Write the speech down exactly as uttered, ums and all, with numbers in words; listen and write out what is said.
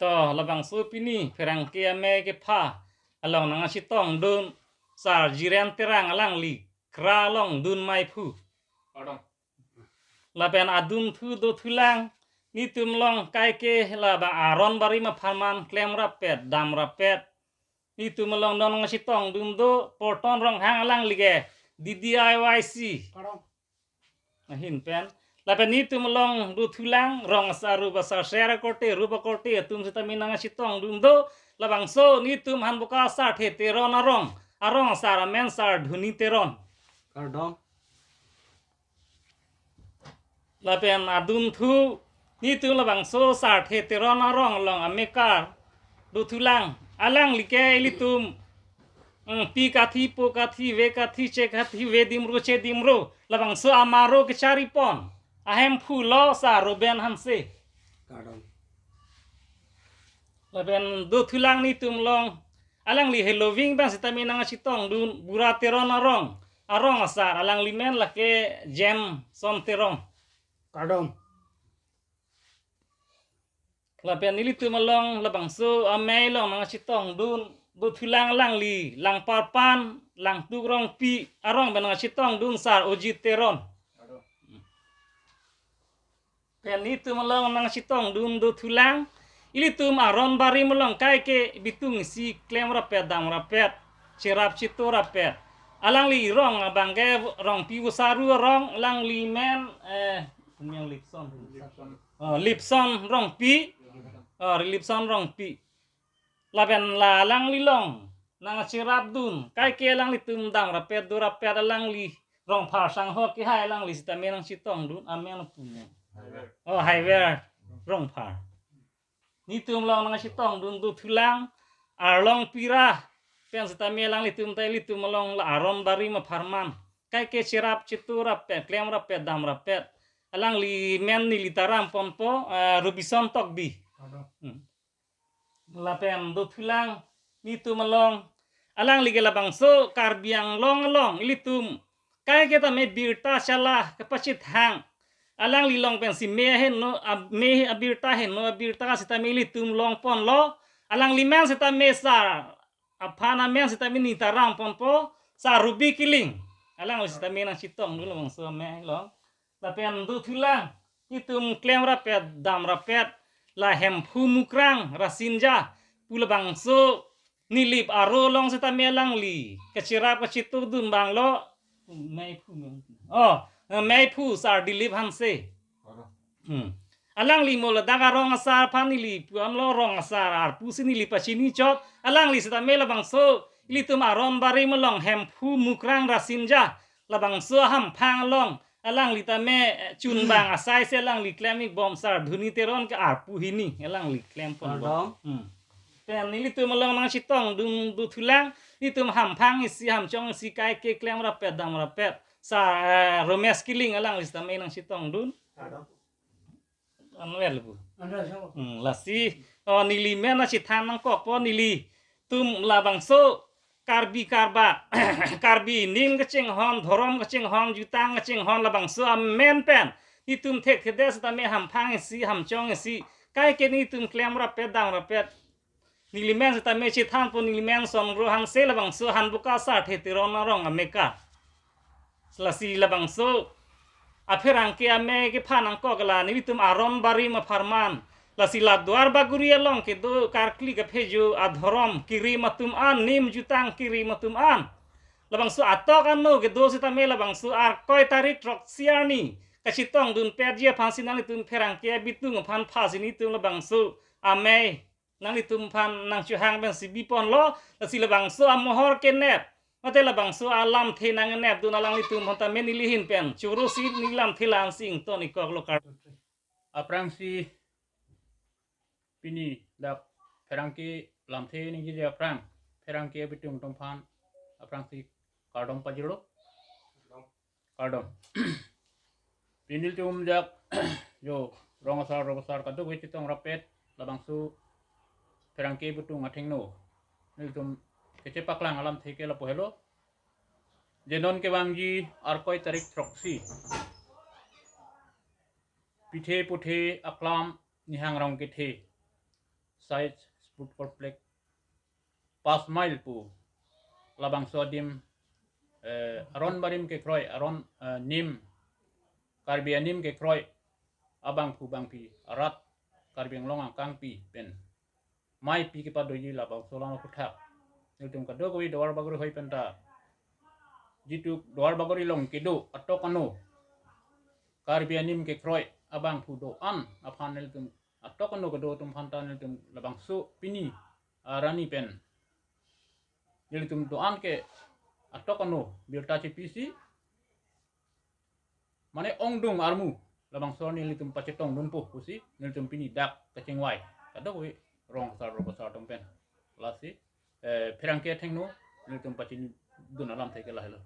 Oh, labangso pini pherangke amei kepha along nangchetongdun Sar Jiren Terang, alangli Kra along dun meiphu. Kardom. Lapen adunthu dothulang, netum along kaike labang aron barim apharman klem rapet, dam rapet. Netum along non nangchetongdun do Porton Ronghang, alangli ke D D I Y C. Kardom. Ahin pen. Lapen netum along dothulang, rong asar, rup asar, sera korte, rupa korte atum sitame nangchetongdun do. Labangso netum Hanboka Sarthe Teron arong, arong asar amen Sar Dhuni Teron. Kardom. Lapen adunthu, netum labangso Sarthe Teron arong along amekar dothulang, alangli ke ilitum, mm, pi kathi, po kathi, ve kathi, che kathi, ve dimro, che dimro, labangso amaro kecharipon ahemphu lo Sar Ruben Hanse. Kardom. Lapen dothulang netum along, alangli heloving pen sitame nangchetongdun Bura Teron arong, arong asar, alangli men lake Jameson Teron. Kardom. Lapen nelitum along labangso amei along nangchetongdun dothulang, alangli Langparpan, Langtuk Rongpi arong pen nangchetongdun Sar Ojit Teron. Pen netum along nangchetongdun dothulang, ilitum aron barim along kaike bitung isi klem rapet, dam rapet, cherap cheto rapet. Alangli rong abang ke Rongpi Vosaru arong, alangli men, eh, Rilipson. Oh, Lipson Rongpi. Oh, Rilipson Rongpi. Lapen la alangli along nangcherapdun, kaike alanglitum dam rapet, do rapet, alangli Rongphar sangho kehai, alangli sitame nangchetongdun, amen punya. Oh, Haiver Rongphar. Netum along nangchetongdun dothulang, Arlong Pira pen sitame alanglitum ta ilitum along la aron barim apharman kaike cherap cheto rapet, klem rapet, dam rapet. Alangli men neli taram ponpo, eh, Robinson Tokbi. Hmm. Lapen dothulang netum along, alangli ke labangso Karbi Anglong along ilitum kaike tame birta chala kepachethang, alangli along pensi me aheno, ab-, me abirta heno abirta sitame ilitum longponlo. Alangli men sitame Sar, aphan amen sitame neli taram ponpo, Sar Ruby Killing. Alangli sitame nangchetongdun labangso amei along. Lapen dothulang, netum klem rapet, dam rapet, la Hemphu Mukrang Rasinja pu labangso Nilip aro along sitame alangli kacherap kachetongdun abang lo, meiphu men. Oh, meiphu Sar Dilip Hanse. Hmm. Alangli mo ladak arong asar aphan neli pu-an lo, rong asar arpu si neli pachini chot. Alangli sitame labangso ilitum aron barim along Hemphu Mukrang Rasinja, labangso ahamphang along alangli tame, eh, chunbang asai si alangli klem-ik bom Sar Dhuni Teron ke arpu hini alangli klempon bom. Kardom. Hmm. Pen nelitum along nangchetongdun dothulang, netum hamphang isi, hamchong isi kaike klem rapet, dam rapet, Sar, eh, Romesh Killing, alangli sitame nangchetongdun. Kardom. Anwel bu. Anwel, so. Hmm, lasi, oh, neli men nangchethan nangkokpo, nelitum labangso Karbi karbak, Karbi nim kachinghon, dhorom kachinghon, jutang kachinghon, labangso amen pen netum thekthedet sitame hamphang isi, hamchong isi kaike netum klem rapet, dam rapet. Neli men sitame chethanpo, neli men Songro Hanse, labangso Hanboka Sarthe Teron arong amekar. Lasi labangso apherangke amei kepha nangkok la nelitum aron barim apharman. Lasi la Duar Bagori along kedo karkli kaphejo adhorom kerim atum an, nim jutang kerim atum an, labangso atok ano kedo sitame labangso Arkoi tarik throksi arni kachetongdun petji aphansi nanglitum pherangke abitung aphan phasi netum labangso amei nanglitum aphan nangchohang pensi biponlo. Lasi labangso amohor kenep mate labangso alamthe nangnepdun alanglitum aphan tame neli ahin pen choro si neli lamthe la-ansi ington-ikkoklo, kardom. Aphrangsi pini dak pherangke lamthe ningjeje aphrang pherangke abitung atum aphan aphrangsi kardom pajirlo. Kardom. Pini nelitum jak jo rong asar, rup asar kadokave chetong rapet labangso pherangke abitung athengno nelitum kechepaklang alamthe ke lapu helo. Je non kevangji Arkoi tarik throksi, pithe puthe aklam nihang rong kethe, Side Sport Complex, Pas Mile pu labangso adim, eh, aron barim kekroi, aron, eh, nim, Karbi anim kekroi abangphu bangphi arat, Karbi Anglong angkangpi pen mei pi kepadoji labangso alam aphuthak nelitum kadokave Duarbagori hoi penta, jitu Duarbagori along kedo atok ano Karbi anim kekroi abangphu do-an aphan nelitum atok ano kedo atum aphanta nelitum labangso pini arni pen nelitum do-an ke atok ano birta chepisi, mane ongdung armu labangso nelitum pachetongdunpo pusi nelitum pini dak kachingvai kadokave rong asar rong asar atum pen. Lasi, eh, pherangke athengno nelitum pachinidun alamthe ke lahelo.